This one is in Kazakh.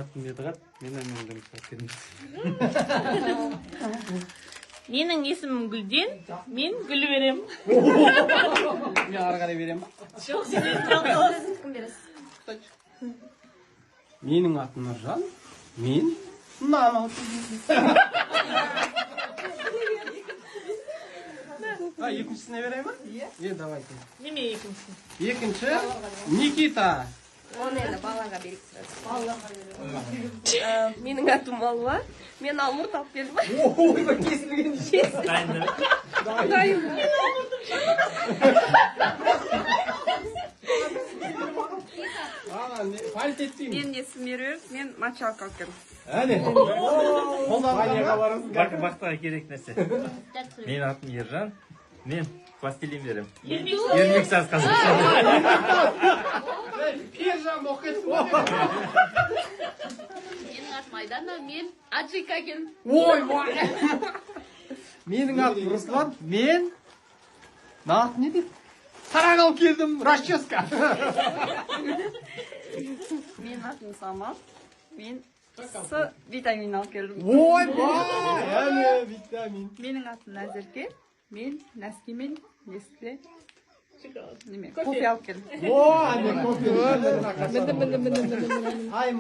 Атым Медғат, мен M&M's алып келдім. Менің есімім Гүлден, мен гүл беремін. Мен ары қарай беремін ба? Жоқ, сен өзің алып қаласың. Кім бересіз? Менің атым Нұржан, мен нан алып келдім. А, екіншісіне берейін ба? Иә. Е, давайте. Неме екіншісі? Екінші Никита. Оны енді балаға берейік сразу. Менің атым Алуа. Мен алмұрт алып келдім. Ойбай, кесілген. Дайын. А, палит етпеймін. Менің есімім Меруерт, мен мочалка алып келдім. Әне. Қолданған. Бақтыға керек нәрсе. Менің атым Ержан, мен пластилин беремін. Ермек. Ермек саз қазір. Пержан болып кетсін. Менің атым Айдана, мен аджика әкелдім. Ойбай. Менің атым Руслан, мен мына аты не дейді? Тарақ алып келдім, расческа. Менің атым Самал, мен С витамин алып келдім. Ойбай, әне витамин. Менің атым Назерке, мен носки мен Нестле неме кофе алып келдім. О, әне кофе. Міне, міне, міне, міне. Ай.